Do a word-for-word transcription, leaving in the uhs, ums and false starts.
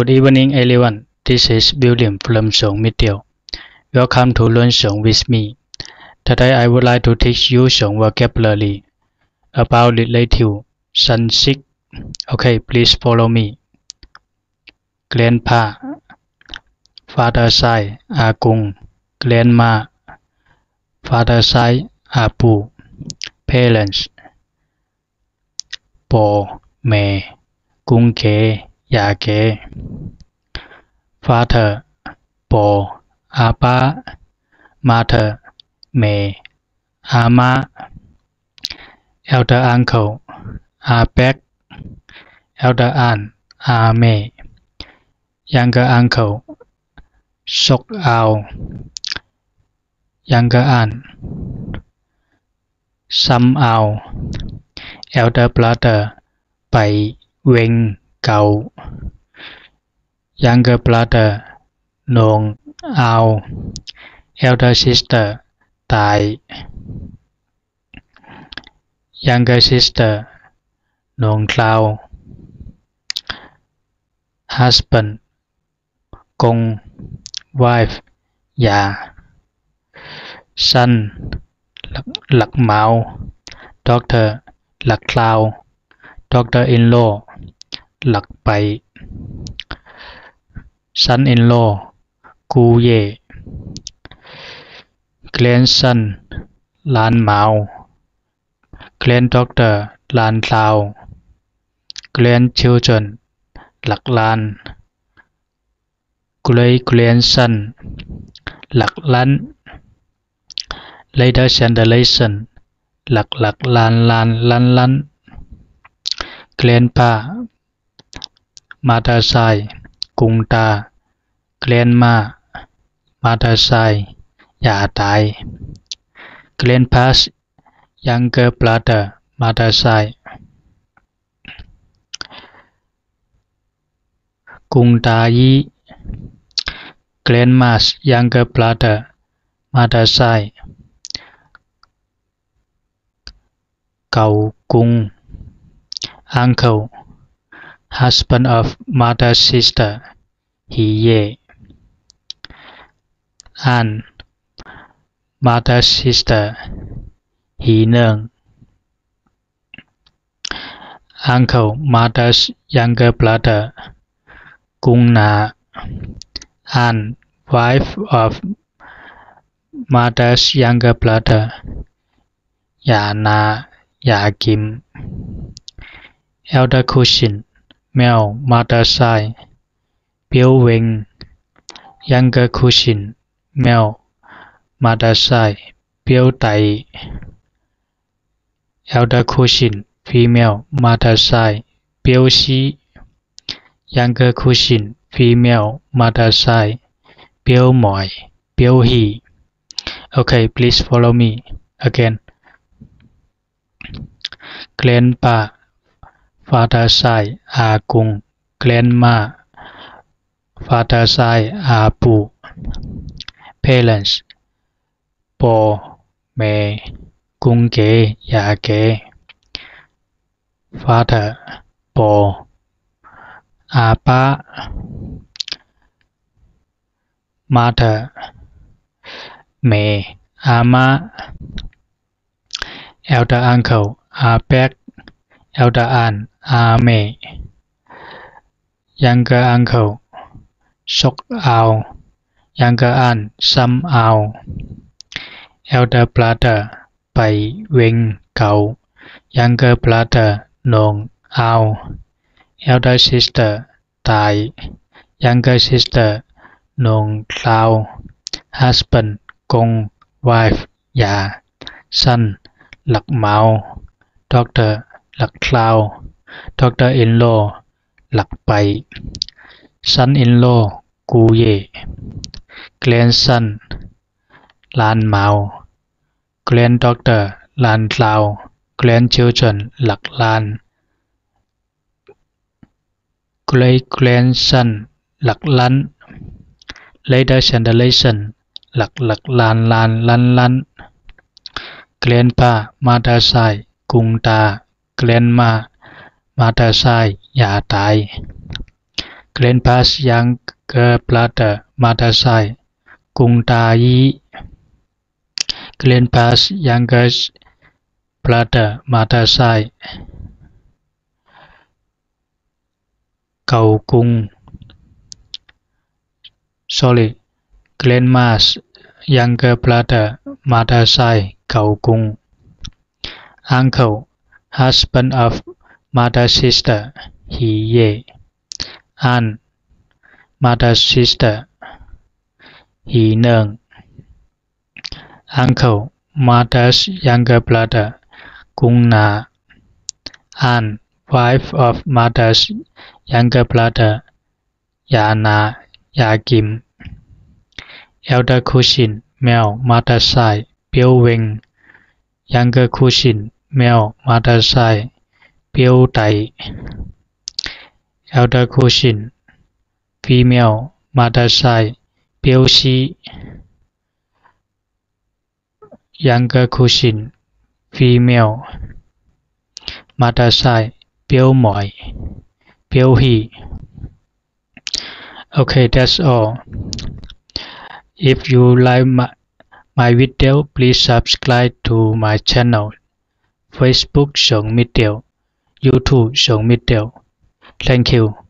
Good evening, everyone. This is William from Shong Miteo. Welcome to Learn Shong with me. Today I would like to teach you Shong vocabulary about relative, ဆန်းစစ်. Okay, please follow me. Grandpa, father side, อากง. Grandma, father side, อาปู. Parents, ပေႃႈ မႄႈ ၵုင်းၵႄႇ ယႃႇၵႄႇ. Father, ပေႃႈ အပႃး. Mother, မႄႈ အမႃး. Elder uncle, အပႅၵ်ႈ. Elder aunt, အမႄႈ. Younger uncle, သူၵ်းဢၢဝ်း. Younger aunt, သမ်ႇဢၢဝ်း. Elder brother, ပႆႇဝဵင်းၵဝ်ႇ. Younger brother, ၼွင်ဢၢဝ်း. Elder sister, တၢႆး. Younger sister, ၼွင်ၶၢဝ်း. Husband, ၵုင်း. Wife, ယႃႇ. Son, လၵ်း လၵ်းမၢဝ်း. Daughter, လၵ်းချၢဝ်း. Daughter-in-law, လၵ်းပၢႆး. Son-in-law, ကူႈယႄႈ. Grandson, လၢၼ်မၢဝ်း. Granddaughter, လၢၼ်ချၢဝ်း. Grandchildren, လၵ်းလၢၼ်. Great grandson, လၵ်းလၢၼ်. Later generation, လၵ်းလၵ်းလၢၼ်လၢၼ်လၢၼ်လၢၼ်. Grandpa, mother side, ၵုင်းတႃး. Grandma, mother side, ယႃႇတၢႆး. Grandpa's younger brother, mother side, ၵုင်းတႃးယီး. Grandma's younger brother, mother side, ၵဝ်ၵုင်း. Uncle, husband of mother's sister, ဟံးယႄႈ. Aunt, mother's sister, ဟံးၼိူင်ႉ. Uncle, mother's younger brother, ၵုင်းၼႃး. Aunt, wife of mother's younger brother, ယႃႇၼႃး ယႃႇၵိမ်. Elder cousin, male, mother's side, ပျိူဝ်ႇဝဵင်း. Younger cousin, male, mother's side, ပျိူဝ်ႇတႂ်ႈ. Elder cousin, female, mother's side, ပျိူဝ်ႇသီး. Younger cousin, female, mother's side, ပျိူဝ်ႇမွႆႇ ပျိူဝ်ႇႁီႈ. Okay, please follow me again. Grandpa, father side, อากุง. Grandma, father side, อาปู่. Parents, ပေႃႈ မႄႈ ၵုင်းၵႄႇ ယႃႇၵႄႇ. Father, ပေႃႈ အပႃး. Mother, မႄႈ အမႃး. Elder uncle, အပႅၵ်ႈ. Elder aunt, အမႄႈ. Younger uncle, သူၵ်းဢၢဝ်း. Younger aunt, သမ်ႇဢၢဝ်း. Elder brother, ပႆႇဝဵင်းၵဝ်ႇ. Younger brother, ၼွင်ဢၢဝ်း. Elder sister, တၢႆး. Younger sister, ၼွင်ၶၢဝ်း. Husband, ၵုင်း. Wife, ယႃႇ. Son, လၵ်းမၢဝ်း. Daughter, လၵ်းချၢဝ်း. Daughter-in-law, လၵ်းပၢႆး. Son-in-law, ၵူႈယႄႈ. Grandson, လၢၼ်မၢဝ်း. Granddaughter, လၢၼ်ၶၢဝ်း. Grandchildren, လၵ်းလၢၼ်. Great grandson, လၵ်းလၢၼ်. Later generation, လၵ်းလၵ်းလၢၼ်လၢၼ်လၢၼ်လၢၼ်. Grandpa, mother side, ၵုင်းတႃး. Grandma, mother side, ယႃႇတၢႆး. Grandpa's younger brother mother side, ကုံတၢ်ယီး. Grandpa's younger brother mother side, ကၢဝ်ကုံ. Sorry, grandma's younger brother mother side, ကၢဝ်ကုံ. Uncle, husband of mother sister, ဟံၣ်ယဲၢ်. Aunt, mother sister, ဟံၣ်နၢၣ်. Uncle, mother's younger brother, ကုံနၢ်. Aunt, wife of mother's younger brother, ယၤနၢ်, ယၤကဵမ်. Elder cousin, male, mother side, ပျိဝ်ႇဝဵင်း. Younger cousin, male, mother side, ပျိၣ်တႆး. Elder cousin, female, mother side, ပျိၣ်သီး. Younger cousin, female, mother side, ပျိၣ်မွႆး, ပျိၣ်သီး. Okay, that's all. If you like my, my video, please subscribe to my channel, Facebook Xiong Myths Tale, YouTube Xiong Myths Tale. Thank you.